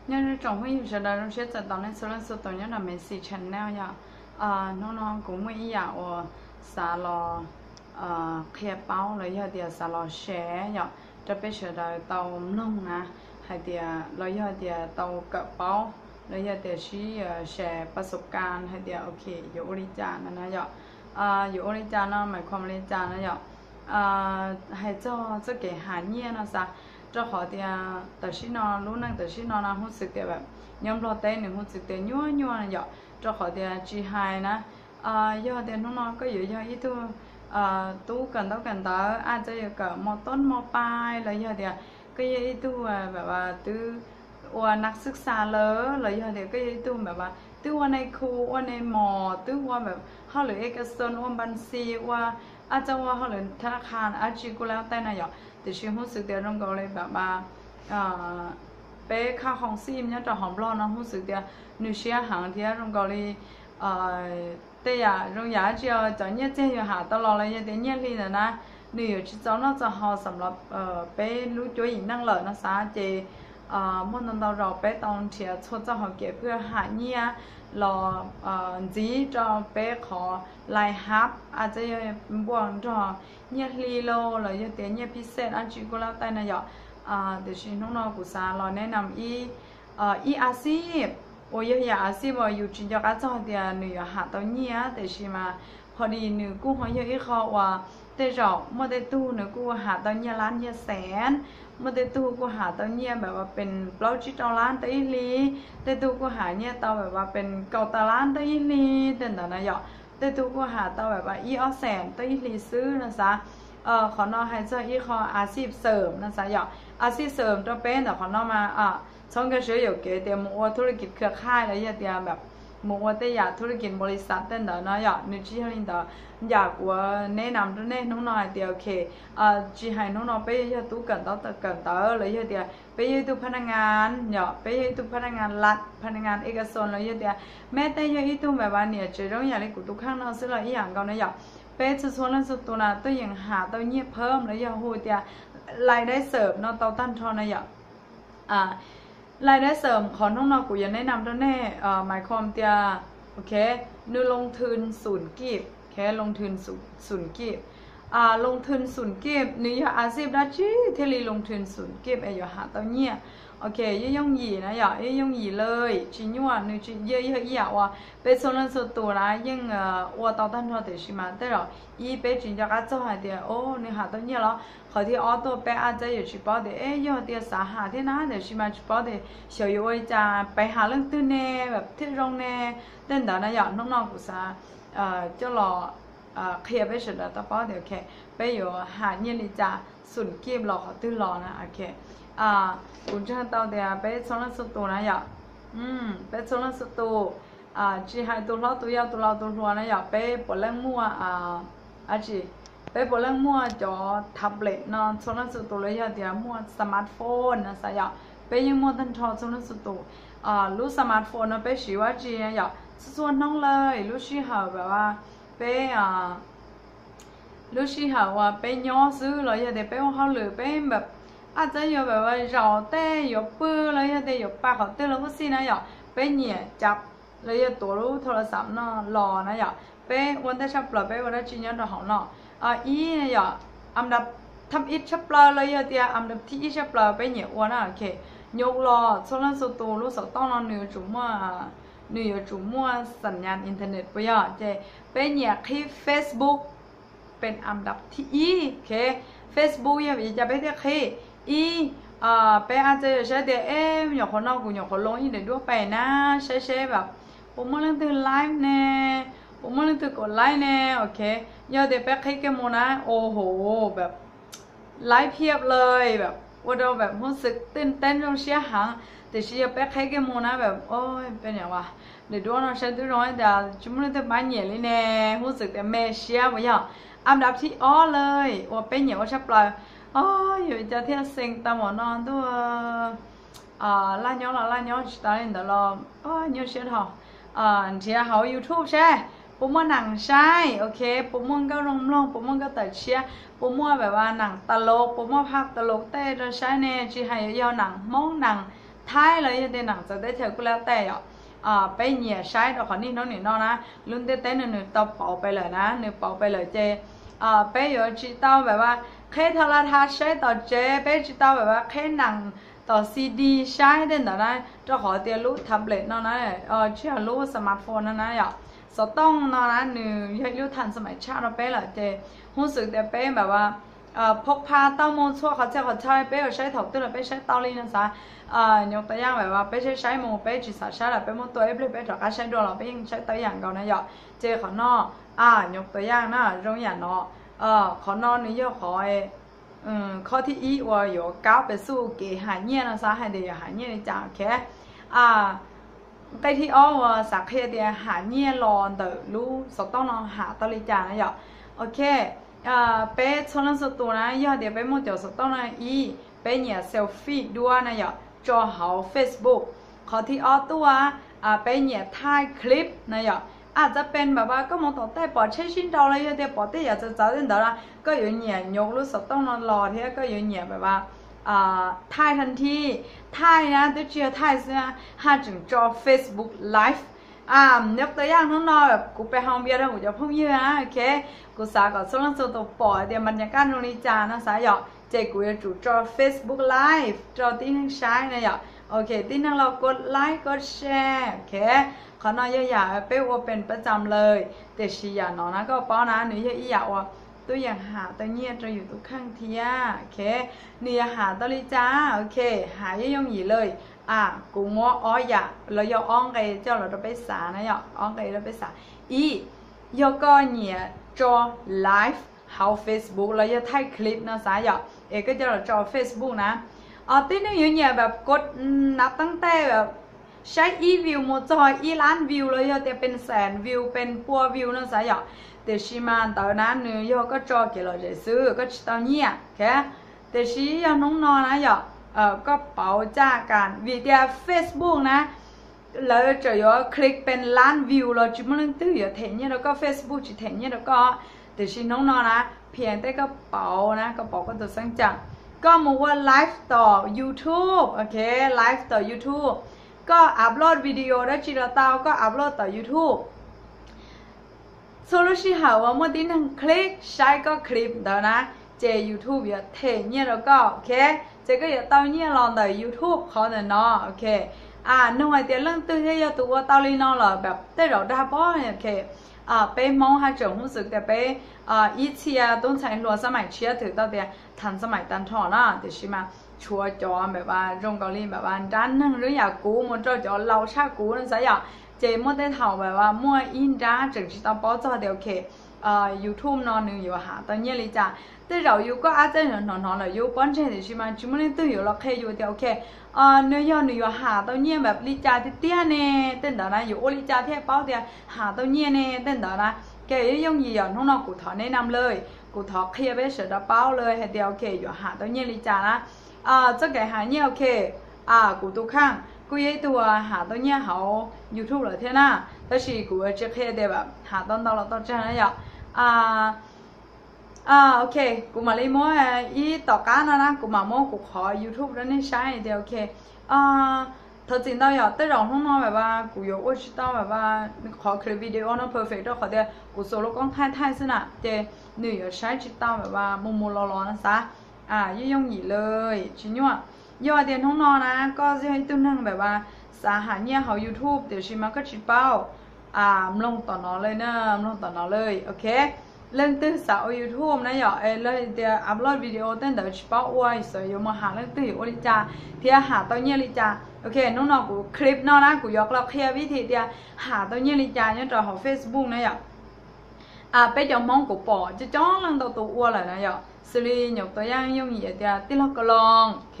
Nyob zoo tsoom phooj ywg sawv daws, zoo siab txais tos nej txhua leej txhua tus nyob rau Messi Channel yom. Hnub no kuv muaj ib yam uas xav los qhia paub los yog tias xav los share yom, rau peb sawv daws tau mloog na, hais tias los yog tias tau kawm paub los yog tias sib share pas sov kas hais tias ok yuav ua li cas no na yom. Yuav ua li cas no, mais khoom li cas no yom. Hais txog txoj kev ham nyiaj no xav, rau qhov tias tam sim no lub neej tam sim no no hu xwm tias nyob Nplog teb nws hu xwm tias nyuaj nyuaj yom, rau qhov tias tsis hais na, yog tias hnub no koj yuav yog ib tug tub kawm ntaub kawm ntawv, a txawm yuav kawm mos toob mos pais los yog tias koj yog ib tug twb ua nab xwb xa lawm los yog tias koj yog ib tug twb ua nej khu ua nej mos twb ua hauj lwm ekaxon ua npas xis ua a txawm ua hauj lwm tha kha dab tsi kuj lab tais na yom. Tiam sis hu xwm tias zoo nkaus li pab peb khaj khoom xij nyob rau hauv Nplog no hu xwm tias nws siab heev thiab zoo nkaus li tej yam zoo yam dab tsi cov nyiaj txiag yuav ham tau los los yog tias nyiaj hli ntawd na, nws yuav tsis txaus noj txaus haus xam los peb lub cuab yim neej lawm no xav ces muaj ntau ntau zaus peb tau nrhiav txhua txoj hauv kev pheej ham nyiaj los ntxiv rau peb qhov laij hab a txawm yog npuaj nrog nyiaj hli lauj los yog tias nyiaj phij xej dab tsi kuj lab tais na yom. Tiam sis hnub no kuv xav los neb nam ib ib a xij uas yog yam a xij uas yus tsis nco qab txog tias nws yuav ham tau nyiaj, tiam sis mas qhov dis nws kuj ho yog ib qho uas tej zaum muaj tej tug nws kuj ham tau nyiaj lab nyiaj xees, muaj tej tug kuj ham tau nyiaj pem plaub tsib rau lab tau ib hli, tej tug kuj ham nyiaj tau pem kaum tawm lab tau ib hli tej ntawd na yom. Tej tug kuj ham tau pem ib ob xees tau ib hli xwb no xav. Qhov no hais txog ib qho a xij xawm no xav yom. A xij xawm rau peb ntawm qhov no mas txhob nkag siab yuam kev tias mus ua thub laj kis khwv khaij los yog tias mus ua tej yam thub laj kis npaus lis xav tej ntawd no yom, nws tsis yog li ntawd. Yam kuv neb nam rau nej hnub no hais tias ok, tsis hais hnub no peb yog tub kawm ntaub kawm ntawv los yog tias peb yog ib tug phaj naj ngas yom, peb yog ib tug phaj naj ngas lat phaj naj ngas ekaxon los yog tias meb tej yog ib tug pem niam tsev zoo yam li kuv tus kheej no xwb los ib yam nkaus na yom. Peb txhua txhua leej txhua tus na tuaj yeem ham tau nyiaj phab los yog hu tias laij dai xawm no tau tag nrho na yom. Laij dai xawm qhov hnub no kuv yuav neb nam rau nej mais khoom tias ok, nws loo thwm xum kib, loo thwm xum kib, loo thwm xum kib nws yog a xij dab tsi thiaj li loo thwm xum kib es yuav ham tau nyiaj. Ok, yeej yooj yim na yom, yeej yooj yim lawm tsis nyuaj, nws tsis yog ib yam uas peb txhua leej txhua tus na yeej ua tau tag nrho, tiam sis mas tej zaum ib peb tsis nco qab txog hais tias o nws ham tau nyiaj los. Qhov thib ob tuaj peb a txawm yuav tsis paub tias e yog tias xav ham thiab na, tiam sis mas tsis paub tias xyov yuav ua li cas peb ham leej twg ne thiaj zoo ne. Tej ntawd na yom, hnub no kuv xav coj los qhia peb sawv daws tau paub tias ok, peb yuav ham nyiaj li cas, xum kib los qhov twg los na. Ok, kuv ntseeg tau tias peb txhua leej txhua tus na yom, peb txhua leej txhua tus, tsis hais tus hlob tus yau tus laus tus hluas na yom, peb puav leej muaj dab tsi, peb puav leej muaj cov tablet no txhua leej txhua tus los yog tias muaj smartphone no xav yom, peb yeej muaj tag nrho txhua leej txhua tus. Lub smartphone no peb siv ua dab tsi na yom, txhua txhua hnub lawm, lub sij hawm peb lub sij hawm uas peb nyob xwb los yog tias peb ua hauj lwm peb a txawm yuav pem zaum tej yuav pw los yog tias yuav pa qhov twg los kuj xij na yom, peb nyiam cav los yog tuav lub tho las xav no los na yom, peb ua ntej tshaj plaws peb ua dab tsi nyob rau hauv no. Ib yom, am dab thib ib tshaj plaws los yog tias am dab thib ib tshaj plaws peb nyiam ua na ok, nyuj los txhua leej txhua tus lub xov tooj no nws yuav tsum muaj, nws yuav tsum muaj xam nyas internet puas yog, ces peb nyiam qhib Facebook peb am dab thib ib. Ok, Facebook yog vim li cas peb thiaj qhib? Ib, peb a txawm yuav saib tias e nyuam qhuav no kuv nyuam qhuav loo ib daim duab pem na, saib seb pem puas muaj leej twg live ne, puas muaj leej twg kom live ne. Ok, yog tias peb qhib kiag mus na, o ho, pem live phiab lawm, pem ua rau pem hu xwm teeb zoo siab heev. Tiam sis yog peb qhib kiag mus na pem o, peb niam ua daim duab no saib twb zoo tias tsis muaj leej twg pab nyiam li ne, hu xwm tias me siab puas yog? Am dab thib ob lawm uas peb nyiam ua tshaj plaws, o, yuav cas thiaj xeem tau npaum no ntuj. Laj nyob los laj nyob, tsis tas li ntawd los nyuaj siab dhau. Nrhiav hauv YouTube seb puas muaj nam saib, ok, puas muaj nkauj zoo mloog, puas muaj nkauj tawm tshiab, puas muaj pem nam tas los, puas muaj phaj tas los tej rau saib ne, tsis hais yog nam Hmoob nam Thaib los yog tias neeg txawv teb chaws kuj lab tej yom. Peb nyiam saib rau qhov niaj hnub nim no na, lub ntiaj teb no nws tau pauv pes lawm na, nws pauv pes lawm ces peb yuav tsis tau pem vaj qheb tha la tha saib tom tsev, peb tsis tau pem vaj qheb nees tom C D saib tej ntawd na, rau qhov tias lub tablet no na, tsis yog lub smartphone no na yom, xov tooj no na nws yog ib lub thas xo maim tshaj rau peb lawm ces hub xwm tias peb pem vaj phob pha tau mus txhua qhov txhia qhov chaw peb yuav saib thaum twg los peb saib tau li no xav. Nyuj tua yaj pem vaj peb saib saib mus peb tsis xav saib los peb muab tua ib pliag peb rov qab saib dua los peb yeej saib tau yam nkaus na yom. Ces qhov no, nyuj tua yaj na zoo yam no, qhov no nws yog qhov, qhov thib ib uas yuav kab pem xuj kev ham nyiaj no xav hais tias yuav ham nyiaj li cas, ok. Nqe thib ob uas xav qhia tias ham nyiaj los ntawm lub xov tooj no ham tau li cas na yom. Ok, peb txhua leej txhua tus na yog tias peb muaj cov xov tooj no ib, peb nyiam selfie duab na yom tso hauv Facebook. Qhov thib ob tuaj, peb nyiam thaij clip na yom. Aw txawm pem vaj koj mus tom tej pom tsheb sib nraus los yog tias pom tej yam txawv txawv tej ntawd los koj yuav nyiam nyuj lub xov tooj no los thiab koj yuav nyiam pem vaj thaij tha nthi, thaij na twb tsis yog thaij xwb, haj tseem tso Facebook Live. Nyuj tua yaj hnub no kuv pe hau npias rau kuv cov phooj ywg na, ok, kuv xav kom txhua leej txhua tus pom tias mas nyam kaj zoo li cas no xav yom, ces kuv yuav tsum tso Facebook Live rau tib neeg saib na yom. Ok, tib neeg los kov like kov share, ok. Qhov no yog yam peb ua pes pab txam lawm, tiam sis yam no na koj paub na nws yog ib yam uas tub yees ham tau nyiaj rau yus tus kheej thiab, ok. Nws yog ham tau li cas, ok, ham yooj yooj yim lawm. Aw kuv muab ob yam los yog ob nqe coj los rau peb xav na yom, ob nqe rau peb xav. Ib, yog koj nyiam tso live hauv Facebook los yog thaij clip no xav yom, es koj coj los tso Facebook na, tib neeg yuav nyiam pem kov nav teeb tej pem saib ib view mus txog ib lab view los yog tias pes xees view pes pua view no xav yom. Tiam sis mas ntawd na nws yog koj tso kev lom zem xwb koj tsis tau nyiaj, ok. Tiam sis yog hnub no na yom, koj pauv caj kas vim tias Facebook na lawv tseem yuav click pes lab view los tsis muaj leej twg yuav them nyiaj rau koj, Facebook tsis them nyiaj rau koj. Tiam sis hnub no na, phiaj tej koj pauv na koj pauv koj tus xeeb ceem, koj mus ua live tom YouTube, ok, live tom YouTube, koj upload video dab tsi los tau koj upload tom YouTube. Txhua lub sij hawm uas muaj tib neeg click saib koj clip ntawd na, ces YouTube yuav them nyiaj rau koj, ok. Ces koj yuav tau nyiaj los ntawm YouTube qhov ntawm no, ok. Aw nug hais tias leej twg thiaj yog tus ua tau li no los pem tej zaum dag pob, ok. Peb Hmoob haj tseem hub xwm tias peb ib txhia tub ntxhais hluas xab maim tshiab twb tau tias thas xab maim tag nrho na, tiam sis mas tshuav cov pem vaj zoo nkaus li pem vaj nrab neeg zoo yam kuv mus rau cov laus tshaj kuv no xav yom, ces muaj tej thaum pem vaj muaj ib nrab tseem tsis tau paub txog tias, ok, YouTube no nws yuav ham tau nyiaj li cas. Tej zaum yus koj ab txaj hnov hnov lawm yus pob ntseg tiam sis mas tsis muaj leej twg yuav los qhia yus tias, ok, nws yog nws yuav ham tau nyiaj pem li cas tiag tiag ne, tej ntawd na yuav ua li cas thiaj paub tias ham tau nyiaj ne, tej ntawd na. Ces yooj yim yom, hnub no kuv thov neb nam lawm, kuv thov qhia peb sawv daws paub lawm hais tias, ok, yuav ham tau nyiaj li cas na. Txoj kev ham nyiaj, ok, kuv tus kheej kuj yog ib tug ham tau nyiaj hauv YouTube lawm thiab na, tab sis kuv tsis qhia tias pem ham tau ntau los tau tsawg na yom. Ok, kuv mam li muab ib tom qab no na kuv mam muab kuv qhov YouTube rau nej saib tias, ok, thov txim ntau yom, tej zaum hnub no pem vaj kuv yuav ua tsis tau pem vaj qhov clip video no perfect rau qhov tias kuv xuas lub koob thaij thaij xwb na, ces nws yuav saib tsis tau pem vaj mus mus los los no xav. Yooj yooj yim lawm tsis nyuaj. Yog tias hnub no na koj yog ib tug neeg pem vaj xav ham nyiaj hauv YouTube tiam sis mas koj tsis paub, mloog tom no lawm na, mloog tom no lawm, ok. Leej twg xav ua YouTube na yom, los tias upload video tej ntawd tsis paub ua xav yuav mus ham leej twg yuav ua li cas thiab ham tau nyiaj li cas, ok, hnub no kuv clip no na kuv yuav los qhia vib thi tias ham tau nyiaj li cas nyob rau hauv Facebook na yom. Peb cov Hmoob kuv pom coob coob leej ntau tus ua lawm na yom, xws li nyuam tua yaj yooj yim tias tij laug Ka Loos, ok.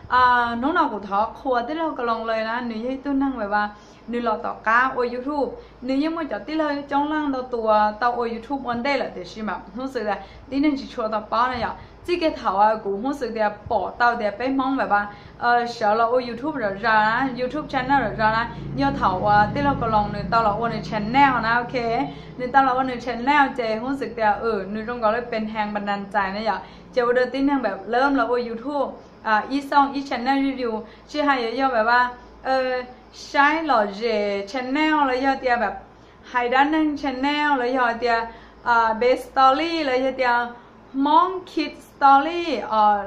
Hnub no kuv thov qhuas tij laug Ka Loos lawm na, nws yog ib tug neeg pem vaj nws los tom qab ua YouTube, nws yeej muaj cov tij laug coob leej ntau tus tau ua YouTube ua ntej lawm tiam sis mas hnub xwb tib neeg tsis tshua tau paub na yom. Txij kiag thaum kuv hnov xwm tias pom tau tias peb Hmoob ntawd sawv los ua YouTube zom zaws na, YouTube channel zom zaws na, yog thaum uas tij laug Ka Loos nws tau los ua nws channel na, ok. Nws tau los ua nws channel ces hnov xwm tias nws zoo nkaus li pes hees npa nas ntxais na yom, ces ua rau tib neeg pab lawv los ua YouTube ib xoo ib channel yus yus tsis hais yuav yog pab saib lom zem channel los yog tias pab hais dab neeg channel los yog tias best story los yog tias Hmoob Kid story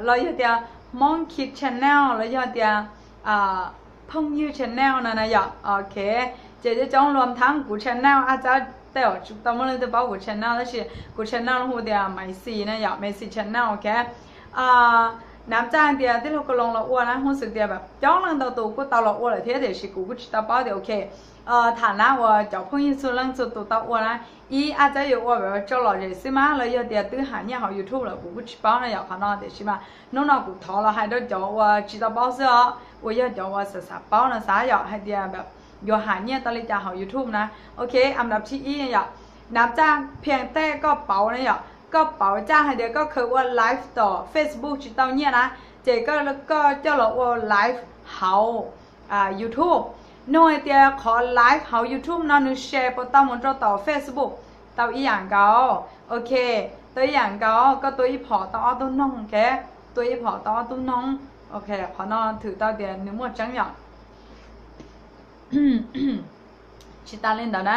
los yog tias Hmoob Kid channel los yog tias phooj ywg channel no na yom, ok. Ces coob coob luam thab kuv channel ab txab tej tsis tau muaj leej twg paub kuv channel tab sis kuv channel hu tias Maiv Xis na yom, Maiv Xis channel, ok. Nav txaj tias tij laug Ka Loos los ua na, hnov xwm tias pab coob leej ntau tus kuj tau los ua lawm thiab tiam sis kuv kuj tsis tau paub tias, ok, tham na uas cov phooj ywg txhua leej txhua tus tau ua na, ib ab txab yuav ua pab tso lom zem xwb mas los yog tias twb hais nyiaj hauv YouTube lawm kuv kuj tsis paub na yom, qhov no tiam sis mas hnub no kuv thov los hais rau cov uas tsis tau paub xwb os, uas yog cov uas xav xav paub no xav yom hais tias pab yuav hais nyiaj tau li cas hauv YouTube na, ok. Ab txab thib ib yom, nav txaj pheej tej koj pauv na yom, koj pauv txaj hais tias koj khaws ua live tom Facebook tsis tau nyiaj na, ces koj coj los ua live hauv YouTube. Nug hais tias qhov live hauv YouTube no nws share puas tau mus rau tom Facebook? Tau ib yam nkaus, ok. Tau ib yam nkaus, koj tua ib phom tau ob tug noog, ok. Tua ib phom tau ob tug noog, ok. Qhov no thwm tau tias nws muaj tseeb yom. Tsis tas li ntawd na,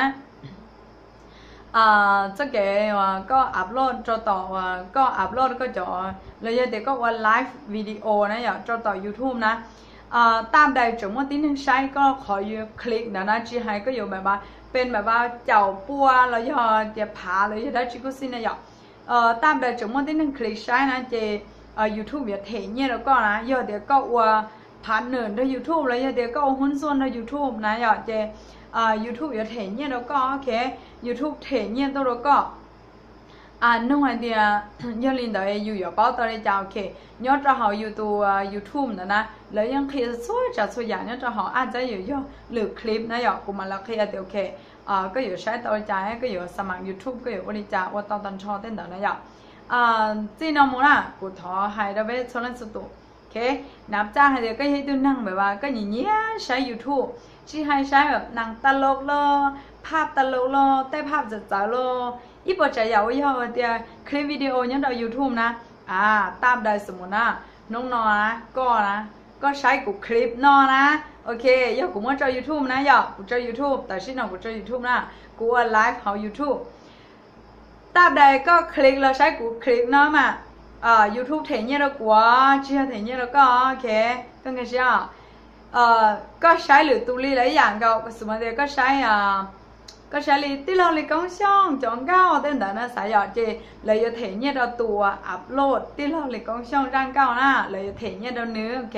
txoj kev uas koj upload rau tom, koj upload koj cov, los yog tias koj ua live video na yom rau tom YouTube na, tam sim tseem muaj tib neeg saib koj qhov clip ntawd na, tsis hais koj yuav pab pab peb pab caum pua los yog tias phav los yog dab tsi kuj xij na yom, tam sim tseem muaj tib neeg click saib na ces YouTube yuav them nyiaj rau koj na, yog tias koj ua partner nrog YouTube los yog tias koj ua hub xuaj nrog YouTube na yom, ces YouTube yuav them nyiaj rau koj, ok. YouTube them nyiaj tuaj rau koj. Nug hais tias yog li ntawd yus yuav paub tau li cas, ok. Nyob rau hauv yus tus YouTube ntawd na, lawv yeej qhia txhua tsav txhua yam nyob rau hauv ab txab yuav yog lwm clip na yom, kuv mam li qhia tias, ok, koj yuav saib tau li cas, koj yuav xav mam YouTube, koj yuav ua li cas ua tau tag nrho tej ntawd na yom. Txij no mus na kuv thov hais rau peb txhua leej txhua tus, ok. Nav txaj hais tias koj yog ib tug neeg pab koj nyiam nyiam saib YouTube, tsis hais saib pab nees tas laus los, phaj tas laus los, tej phaj txawv txawv los, ib puas tsav yam uas yog tias clip video nyob rau YouTube na, tam sim mus na, hnub no na, koj na, koj saib kuv clip no na, ok. Yog kuv muab tso YouTube na yom, kuv tso YouTube, tam sim no kuv tso YouTube na, kuv ua live hauv YouTube. Tam sim koj click los saib kuv clip no mas YouTube them nyiaj rau kuv, tsis yog them nyiaj rau koj, ok. Koj nkag siab, koj saib lwm tus li los ib yam nkaus, xws li tias koj saib, koj saib li tij laug Lis Koob Xyooj cov nkauj tej ntawd na xav yom, ces lawv yuav them nyiaj rau tus uas upload tij laug Lis Koob Xyooj zaj nkauj na, lawv yuav them nyiaj rau nws, ok.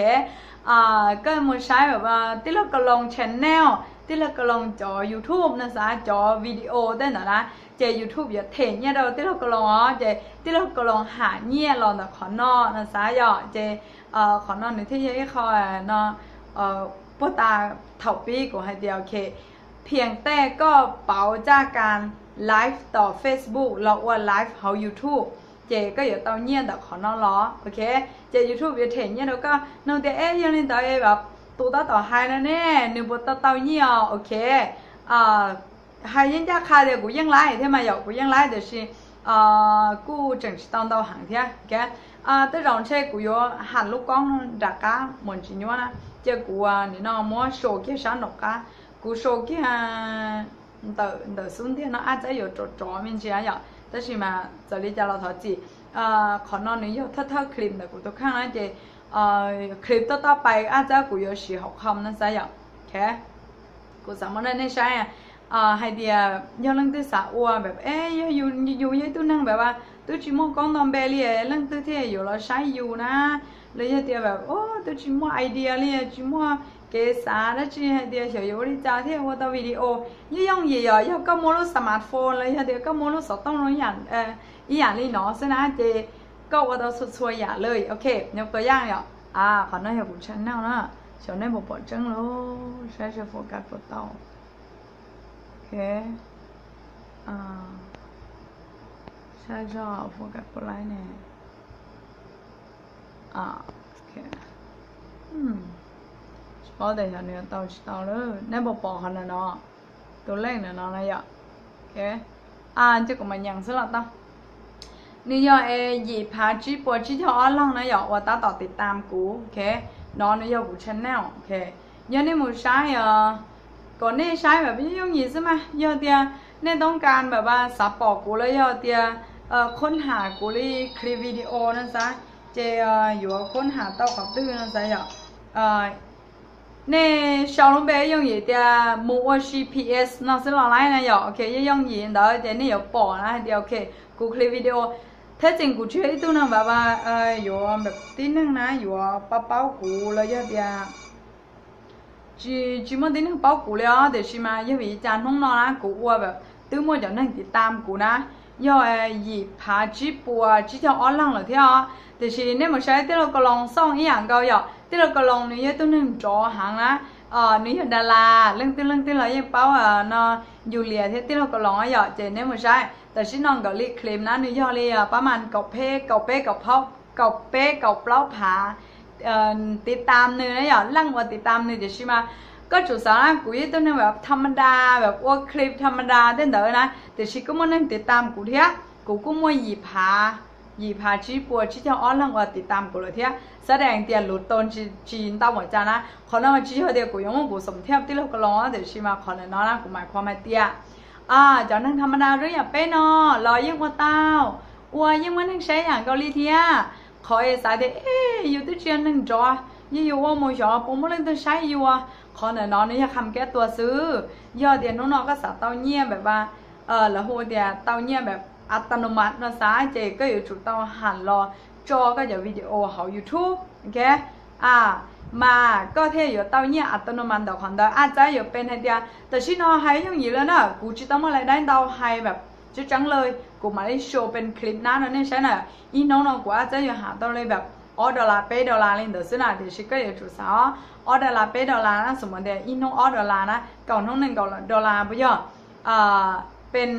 Koj mus saib pab tij laug Ka Loos channel, tij laug Ka Loos cov YouTube no xav, cov video tej ntawd na, ces YouTube yuav them nyiaj rau tij laug Ka Loos os, ces tij laug Ka Loos ham nyiaj los ntawm qhov no no xav yom, ces qhov no nws thiaj yog ib qho no puag ta thaum pib kuv hais tias, ok, pheej tej koj pauv txaj kas live tom Facebook los ua live hauv YouTube, ces koj yuav tau nyiaj ntawm qhov no los, ok. Ces YouTube yuav them nyiaj rau koj. Nug tias, es yog li ntawd pab tus tab tom hais no ne, nws puas tau tau nyiaj os, ok. Hais yeej ncaj qha tias kuv yeej laib thiab mas yom, kuv yeej laib tiam sis kuj tseem tsis tau ntau heev thiab, ok. Tej zaum ntshe kuv yuav ham lub koob nram qab mus ntsis nyuaj na, ces kuv nim no muab show kiag sab nraum qab, kuv show kiag ntawm xub ntiag no ab txab yuav rov rov me ntsis yom, tab sis mas txawm li cas los thov txim. Qhov no nws yog thawj thawj clip ntawm kuv tus kheej na, ces clip toj toj pais ab txab kuv yuav siv hauv com no xav yom, ok. Kuv xav muab rau nej saib hais tias yog leej twg xav ua pab, es yog yus yog ib tug neeg pab twb tsis muaj koob ntau npe li, leej twg thiaj yuav los saib yus na, los yog tias pab twb tsis muaj idea li, tsis muaj kev xav dab tsi hais tias xyov yuav ua li cas thiaj ua tau video. Yeej yooj yim yom, yog koj muaj lub smartphone los yog tias koj muaj lub xov tooj no ib yam li no xwb na, ces koj ua tau txhua txhua yam li, ok. Nyob qhov yaj yom, qhov no yog kuv channel na, xyov nej puas pom tseeb lauj, saib seb focus puas tau, ok. Saib zog focus puas laib ne. Tsis paub tias xyov nws yuav tau tsis tau lawm. Nej puas pom qhov ntawm no, tus lej ntawm no na yom? Ces kuv mam nyeem xwb los tau. Nws yog yim phav tsib puas tsib caug ob leeg na yom, uas tab tom tiv tam kuv. No nws yog kuv channel. Yog nej mus saib, kom nej saib pab yooj yim xwb mas, yog tias nej toob kas pab xav pom kuv los yog tias khoob ham kuv li clip video no xav, ces yuav khoob ham tau qhov twg no xav yom. Nej sau lub npe yooj yim tias mus ua C P S no xwb los laib na yom. Ok, yooj yim ntawd ces nej yuav pom na hais tias ok, kuv clip video. Thib ib kuv tsis yog ib tug neeg pab yuav tib neeg na yuav paub paub kuv los yog tias tsis, tsis muaj tib neeg paub kuv li os, tiam sis mas yog vim li cas hnub no na kuv ua pab twb muaj cov neeg tiv tam kuv na yog yim phav tsib puas tsib caug ob leeg lawm thiab os. Tiam sis nej mus saib tij laug Ka Loos xoj ib yam nkaus yom. Tij laug Ka Loos nws yog ib tug neeg nrov heev na, nws yog Das Las, leej twg leej twg los yeej paub no, Yus Lias thiab tij laug Ka Loos yom. Ces nej mus saib tam sim no nkawd li clip na nws yog li pab mas kaum peb kaum peb kaum phav, kaum peb kaum plaub phav tiv tam nws na yom, leej uas tiv tam nws. Tiam sis mas koj tsum xav na, kuv yog ib tug neeg pab tham ma das, pab ua clip tham ma das tej ntawd na, tiam sis kuj muaj neeg tiv tam kuv thiab. Kuv kuj muaj yim phav, yim phav tsib puas tsib caug ob leeg uas tiv tam kuv lawm thiab. Xav dees tias lus tau tsis ntau npaum cas na. Qhov no mas tsis yog tias kuv yuav muab kuv xoom thiab tij laug Ka Loos, tiam sis mas qhov ntawm no na kuv mam qhuas hais tias cov neeg tham ma das zoo yam peb no los yeej ua tau, ua yeej muaj neeg saib yam nkaus li thiab. Qhov es xav tias yus twb tsis yog neeg nrov, yog yus ua mus xyov puas muaj leej twg saib yus. Qhov ntawm no nws yog kham kab tua xwb. Yog tias hnub no koj xav tau nyiaj pab, lawv hu tias tau nyiaj pab autonomous no xav, ces koj yuav tsum tau ham los tso koj cov video hauv YouTube. Mas koj thiaj yuav tau nyiaj autonomous ntawm qhov ntawd. Ab txab yuav pes hais tias tam sim no hais yooj yim lawm na, kuv tsis tau muaj lais daib ntau hais pab tseeb tseeb lawm, kuv mam li show pes clip nab rau nej saib na. Ib hnub no kuv ab txab yuav ham tau li pab ob dollar peb dollar li ntawd xwb na, tiam sis koj yuav tsum xav ob dollar peb dollar na, xws li tias ib hnub ob dollar na, kaum hnub nees nkaum dollar puas yog? Pes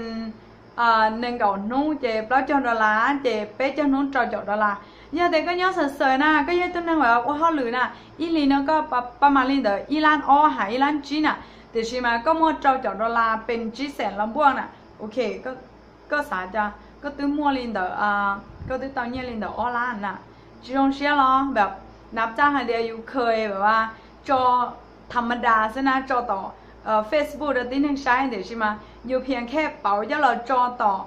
nees nkaum hnub ces plaub caug dollar, ces peb caug hnub rau caum dollar. Yog tias koj nyob xaws xaws na, koj yog ib tug neeg ua hauj lwm na, ib hlis no koj pab mam li ntawd ib lab ob ham ib lab tsib na, tiam sis mas koj muaj rau caum dollar pes tsib xees los npuaj na. Ok, koj xav tias koj twb muaj li ntawd, koj twb tau nyiaj li ntawd ob lab na, tsis zoo siab los? Pab nab txab hais tias yus kheev pab tso tham ma das xwb na, tso tom Facebook rau tib neeg saib, tiam sis mas yus phias khej pauv coj los tso tom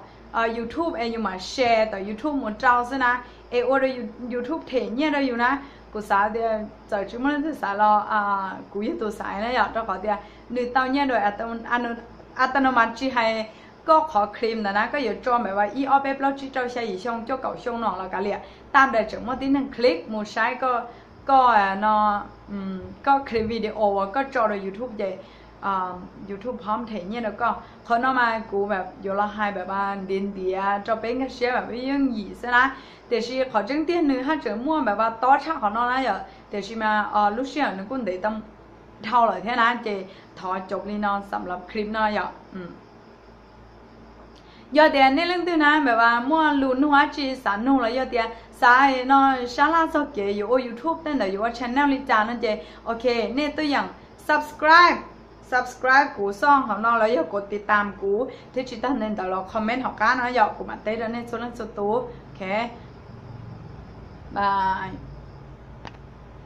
YouTube es yus mam share tom YouTube mus rau xwb na, es ua rau YouTube them nyiaj rau yus na. Kuv xav tias txawm tsis muaj leej twg xav los kuv yog tus xav na yom, rau qhov tias nws tau nyiaj rau autonomous, tsis hais koj qhov clip ntawd na, koj yuav tso pab ib ob peb plaub tsib rau xya yim xyoo cuaj kaum xyoo no los kav liam, tam sim no tseem muaj tib neeg click mus saib koj, koj no, koj clip video uas koj tso rau YouTube ces YouTube pom them nyiaj rau koj. Qhov no mas kuv pab yuav los hais pab ntiav ntiav rau peb nkag siab pab yooj yim xwb na. Tiam sis qhov tseeb tiag nws haj tseem muaj pab tob tshaj qhov no na yom, tiam sis mas lub sij hawm nws kuj ntev tau dhau lawm thiab na, ces thov cov li no xam lab clip no yom. Yog tias nej leej twg na pab muaj lus nug dab tsi xav nug los yog tias xav no sab laj txog kev yuav ua YouTube tej ntawd yuav ua channel li cas no ces ok, nej tuaj yeem subscribe, subscribe kuv xoj hauv no los yog kuv tiv tam kuv thiab tsis tag ntawd los comment hauv qab no yom, kuv mam teb rau nej txhua leej txhua tus. Ok, bye.